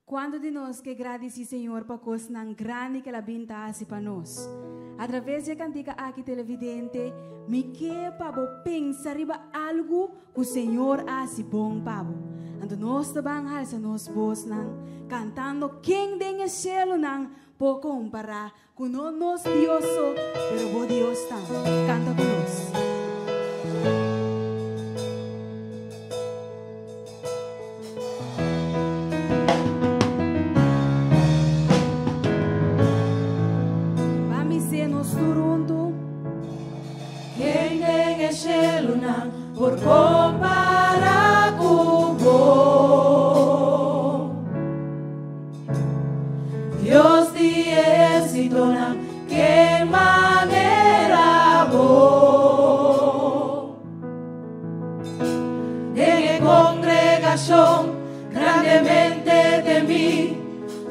Kuantu di nos ke gradisí Señor pa kosnan grandi ku el a bin ta hasi pa nos? Atraves di e kantika aki, televidente, mi ke pa bo pensa riba algu ku Señor a hasi bon pa bo. Anto nos ta ban halsa nos bosnan kantando Ken den e shelunan por kompará ku no nos Dios so, pero bo Dios tambe. Kanta ku nos. Ban bis'é nos tur huntu. Ken den e shelunan por kompará ku bo? Dios di ehérsitonan, ken manera bo? Den e kongregashon grandemente temí,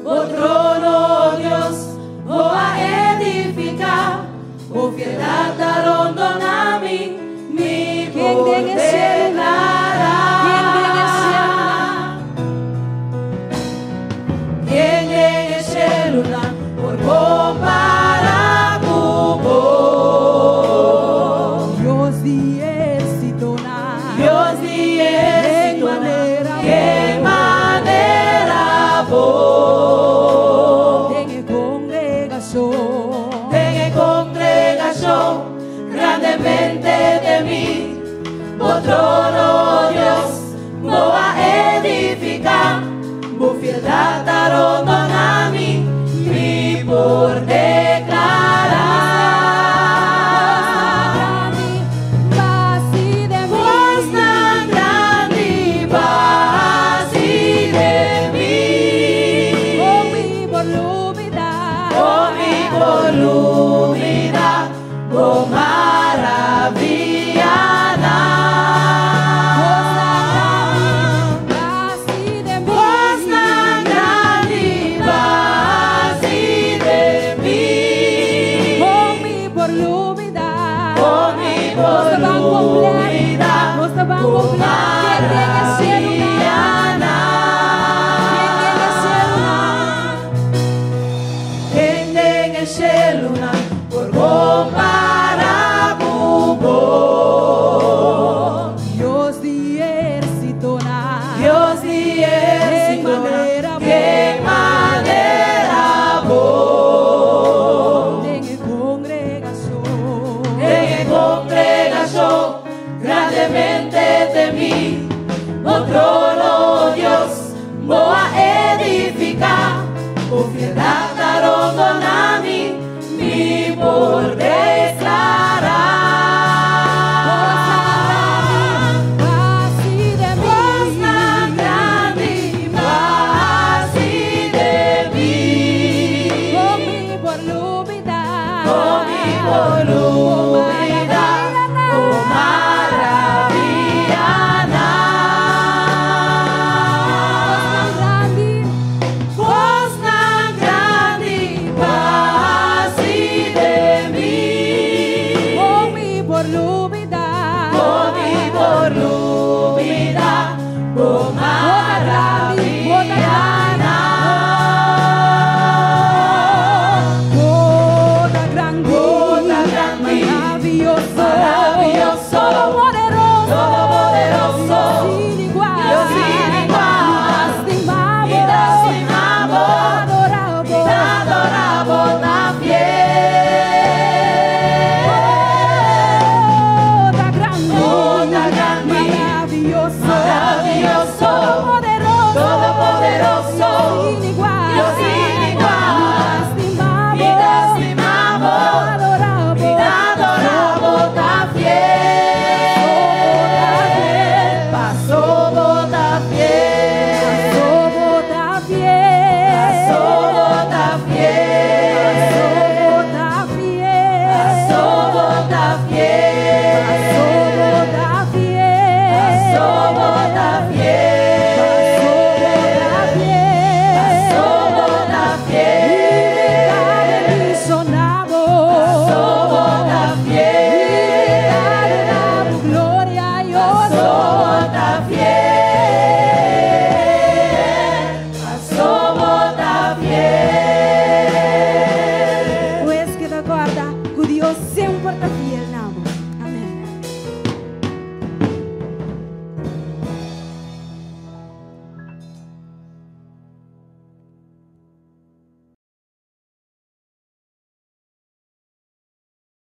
bo trono, o Dios, bo a edifiká. Bo fieldad ta rondoná mi, mi por deklará. Ken den e shelunan por kompará ku bo? Dios di ehérsitonan. Dios di ehérsitonan, ken manera bo? Den e kongregashon. Den e kongregashon, grandemente temí, bo trono.